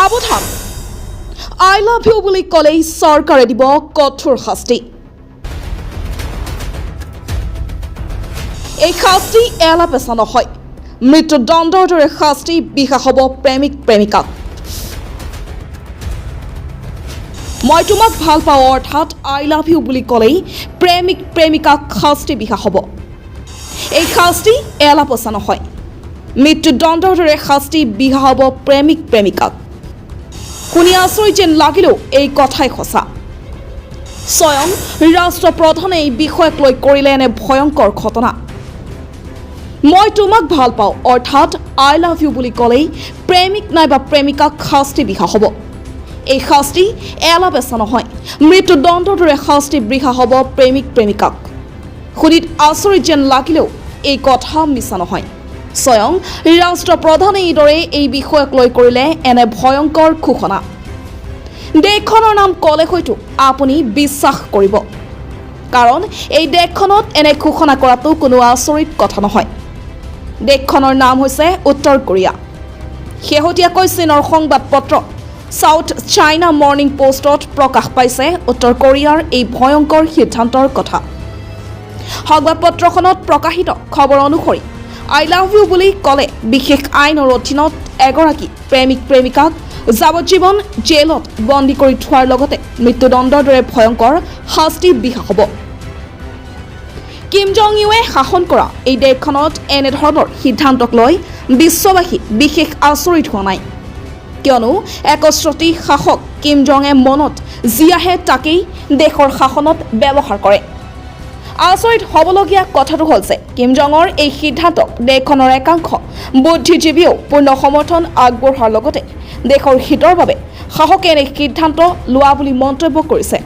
সাৱধান! I love you বুলি ক'লেই চৰকাৰে দিব কঠোৰ শাস্তি। এই শাস্তি এলা পেচা নহয়, মৃত্যুদণ্ডৰ দৰে শাস্তি বিহা হ'ব প্ৰেমিক প্ৰেমিকাক। মই তোমাক ভাল পাওঁ, অৰ্থাৎ I love you বুলি ক'লেই প্ৰেমিক প্ৰেমিকাক শাস্তি বিহা হ'ব। এই শাস্তি এলা পেচা নহয়, মৃত্যুদণ্ডৰ দৰে শাস্তি বিহা হ'ব প্ৰেমিক প্ৰেমিকাক। শুনি আচৰিত যেন লাগিলেও এই কথাই সঁচা। স্বয়ং ৰাষ্ট্ৰপ্ৰধানে এই বিষয়ক লৈ কৰিলে এনে ভয়ংকৰ ঘটনা। মই তোমাক ভাল পাওঁ, অৰ্থাৎ I love you বুলি ক'লেই প্ৰেমিক নাইবা প্ৰেমিকাক শাস্তি বিহা হ'ব। এই শাস্তি এলা পেচা নহয়, মৃত্যুদণ্ডৰ দৰে শাস্তি বিহা হ'ব প্ৰেমিক প্ৰেমিকাক। শুনিত আচৰিত যেন লাগিলেও এই কথা মিছা নহয়। স্বয়ং ৰাষ্ট্ৰপ্ৰধানে এইদৰে এই বিষয়ক লৈ কৰিলে এনে ভয়ংকৰ ঘোষণা। দেশখনৰ নাম ক'লে হয়তো আপুনি বিশ্বাস কৰিব, কাৰণ এই দেশখনত এনে ঘোষণা কৰাটো কোনো আচৰিত কথা নহয়। দেশখনৰ নাম হৈছে উত্তৰ কোৰিয়া। শেহতীয়াকৈ চীনৰ সংবাদপত্ৰ চাউথ চাইনা মৰ্ণিং পোষ্টত প্ৰকাশ পাইছে উত্তৰ কোৰিয়াৰ এই ভয়ংকৰ সিদ্ধান্তৰ কথা। সংবাদপত্ৰখনত প্ৰকাশিত খবৰ অনুসৰি I love you বুলি ক'লে বিশেষ আইনৰ অধীনত এগৰাকী প্ৰেমিক প্ৰেমিকাক যাৱজ্জীৱন জেলত বন্দী কৰি থোৱাৰ লগতে মৃত্যুদণ্ডৰ দৰে ভয়ংকৰ শাস্তি বিহা হ'ব। কিম জং ইউৱে শাসন কৰা এই দেশখনত এনেধৰণৰ সিদ্ধান্তক লৈ বিশ্ববাসী বিশেষ আচৰিত হোৱা নাই, কিয়নো একচ্ছত্ৰী শাসক কিম জঙে মনত যি আহে তাকেই দেশৰ শাসনত ব্যৱহাৰ কৰে। আচৰিত হ'বলগীয়া কথাটো হ'ল যে কিম জঙৰ এই সিদ্ধান্তক দেশখনৰ একাংশ বুদ্ধিজীৱীয়েও পূৰ্ণ সমৰ্থন আগবঢ়োৱাৰ লগতে দেশৰ হিতৰ বাবে শাসকে এনে সিদ্ধান্ত লোৱা বুলি মন্তব্য কৰিছে।